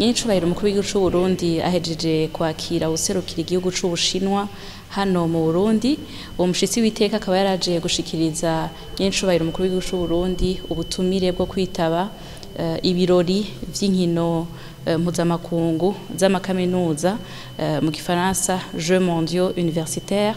Nyincubahiro umukuru w'igihugu c'u Burundi ahejeje kwakira userukira igihugu c'u Bushinwa hano mu Burundi. Uwo mushitsi w'iteka akaba yaraje gushikiriza nyincubahiro umukuru w'igihugu c'u Burundi ubutumire bwo kwitaba ibirori vy'inkino mpuzamakungu z'amakaminuza, mu gifaransa Jeux mondiaux universitaires,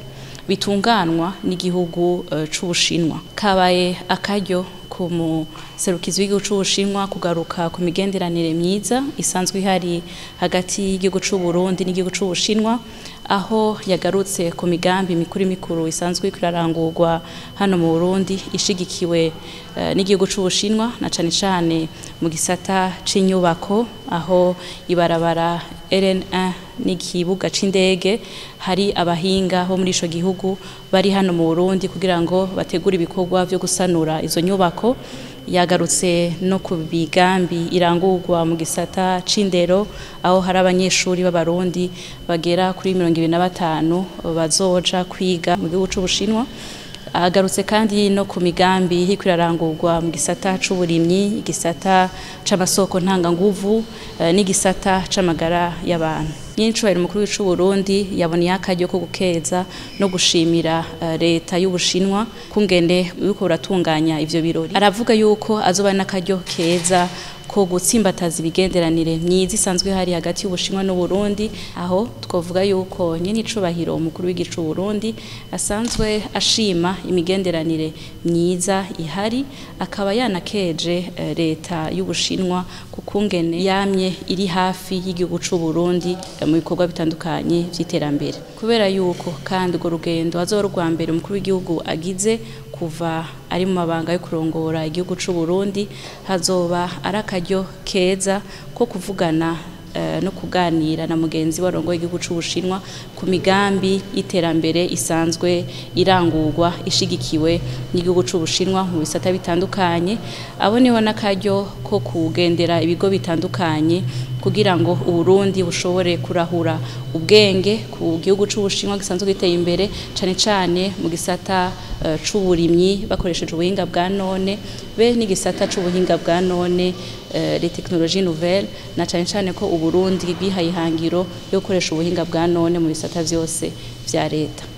bitunganwa n'igihugu c'Ubushinwa. Kabaye akaryo ku muserukizi w'igihugu c'Ubushinwa kugaruka ku migenderanire myiza isanzwe ihari hagati y'igihugu c'u Burundi n'igihugu c'Ubushinwa, aho yagarutse ku migambi mikuru mikuru isanzwe irarangurwa hano mu Burundi ishigikiwe n'igihugu c'Ubushinwa, na cane cane mu gisata c'inyubako, aho ibarabara RN1 n'ikibuga c'indege hari abahinga bo muri ico gihugu bari hano mu Burundi kugira ngo bategure ibikorwa vyo gusanura izo nyubako. Yagarutse no ku migambi irangurwa mu gisata c'indero, aho hari abanyeshuri b'Abarundi bagera kuri 25 bazoja kwiga mu gihugu c'Ubushinwa. Agarutse kandi no ku migambi iriko irarangurwa mu gisata c'uburimyi, igisata c'amasoko ntanganguvu n'igisata c'amagara y'abantu. Nyincubahiro umukuru w'igihugu c'u Burundi yaboneye akaryo ko gukeza no gushimira leta y'Ubushinwa kungene uriko uratunganya ivyo birori. Aravuga yuko azoba n'akaryo keza ko gutsimbataza imigenderanire myiza isanzwe hari hagati y'Ubushinwa n'Uburundi, aho twovuga yuko nyinicubahiro umukuru w'igihugu c'u Burundi asanzwe ashima imigenderanire myiza ihari, akaba yanakeje leta y'Ubushinwa kukungene yamye iri hafi y'igihugu c'u Burundi mu bikorwa bitandukanye vy'iterambere. Kubera yuko kandi urwo rugendo azoba urwa mbere umukuru w'igihugu agize kuva ari mu mabanga yo kurongora igihugu c'u Burundi, hazoba ari akaryo keza ko kuvugana no kuganira na mugenzi warongoye igihugu c'Ubushinwa ku migambi y'iterambere isanzwe irangurwa ishigikiwe n'igihugu c'Ubushinwa mu bisata bitandukanye. Aboneho n'akaryo ko kugendera ibigo bitandukanye kugira ngo Uburundi bushobore kurahura ubwenge ku gihugu c'Ubushinwa gisanzwe giteye imbere, cane cane mu gisata c'uburimyi bakoresheje ubuhinga bwa none, be n'igisata c'ubuhinga bwa none, les technologies nouvelles, na cane cane ko Uburundi bwihaye ihangiro yo gukoresha ubuhinga bwa none mu bisata vyose vya leta.